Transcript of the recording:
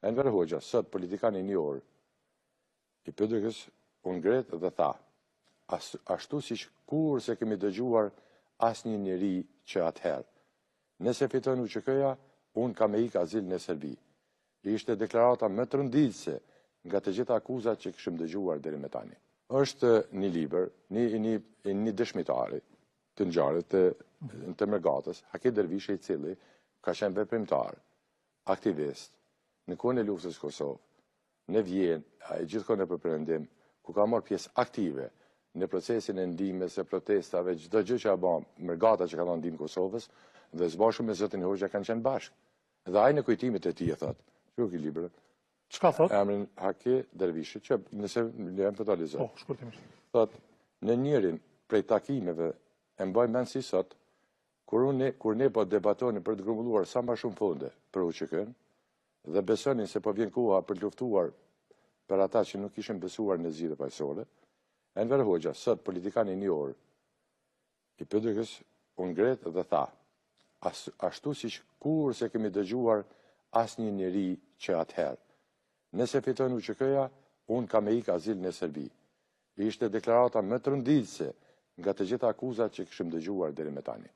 Enver Hoxha, sot politikan i njohur i PDK-së, u ngrit dhe tha, ashtu siç kurrë s'e kemi dëgjuar asnjë njeri që atëherë. Nëse fiton UÇK-ja, unë kam me ikë azil në Serbi. Ishte deklarata më tronditëse nga të gjitha akuzat që kishim dëgjuar deri më tani. Është një libër, një, një, një dëshmitari të ngjarjes të, të mërgatës, Haki Dervishi i cili ka qenë veprimtar, aktivist, në kohën e luftës Kosovë, në Vjenë, e gjithkund nëpër perëndim, ku ka marrë pjesë aktive në procesin e ndihmës, e protestave, çdo gjë që a ba mërgata që ka dhënë ndihmë Kosovës, dhe së bashku me zotin Hoxha kanë qenë bashkë. Dhe ai në kujtimet e tij e thotë, që ky libër, Çka thot? Emrin Haki Dervishi, që nëse lejon po ta lexoj. Po, shkurtimisht. Thot, në njërin prej takimeve e mbaj mend si sot, kur unë kur ne po debatonim për të grumbulluar sa më shumë fonde për UÇK-n dhe besonin se po vjen koha për të luftuar për ata që nuk kishin besuar në zgjidhje paqësore, Enver Hoxha, sot politikan i njohur i PDK-së, u ngrit dhe tha, ashtu siç kurrë s'e kemi dëgjuar asnjë njeri që atëherë. Nëse fiton UÇK-ja, unë kam me ikë azil në Serbi. Ishte deklarata më tronditëse nga të gjitha akuzat që kishim dëgjuar deri më tani.